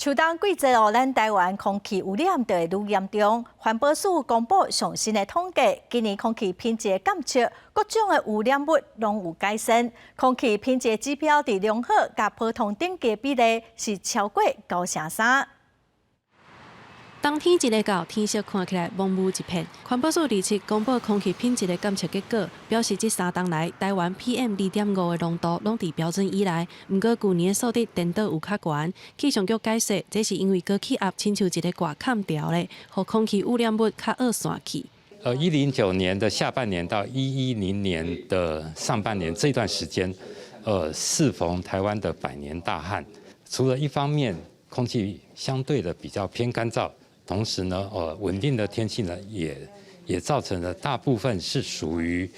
秋冬季節哦，咱台灣空氣污染就會愈嚴重。環保署公布上新的統計，今年空氣品質監測各種的污染物攏有改善，空氣品質指標佇良好佮普通等級比例是超過9成3。冬天一下到，天色看起來濛霧一片。環保署27公布空氣品質的監測結果，表示這3冬來台灣 PM 2.5的濃度攏佇標準以內。毋過舊年的數值顛倒有較懸。氣象局解釋，這是因為高氣壓親像一个外崁條咧，予空氣污染物較僫散去。109年的下半年到110年的上半年這段時間，適逢台灣的百年大旱，除了一方面空氣相對的比較偏乾燥。同時呢，穩定的天氣呢，也造成了大部分是屬於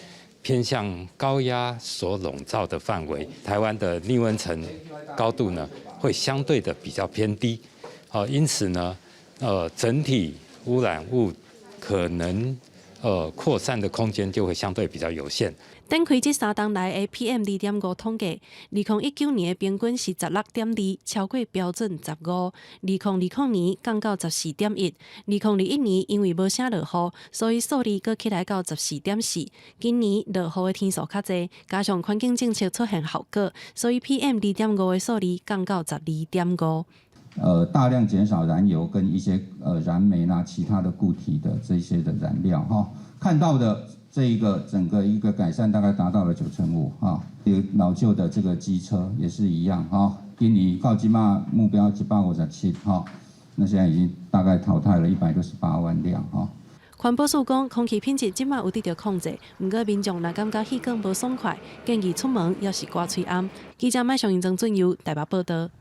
偏向高壓所籠罩的範圍。台灣的逆溫層高度呢，會相對的比較偏低，好，因此呢，整體污染物可能擴散的空間就會相對比較有限。展開這3冬來的 PM 2.5統計，2019年的平均是16.2，超過標準15。2020年降到14.1，2021年因為無啥落雨，所以數字閣起來到14.4。今年落雨的天數較濟，加上環境政策出現效果，所以 PM 2.5的數字降到12.5。大量減少燃油跟一些燃煤啦，其他的固體的這些的燃料哈，看到的這一個整個一個改善大概達到了9成5哈，有老舊的這個機車也是一樣哈，今年到這馬目標157哈，那現在已經大概淘汰了168萬輛哈。環保署講，空氣品質這馬有得著控制，毋過民眾若感覺氣管無爽快，建議出門猶是掛喙罨。記者麥尚英、曾俊佑台北報導。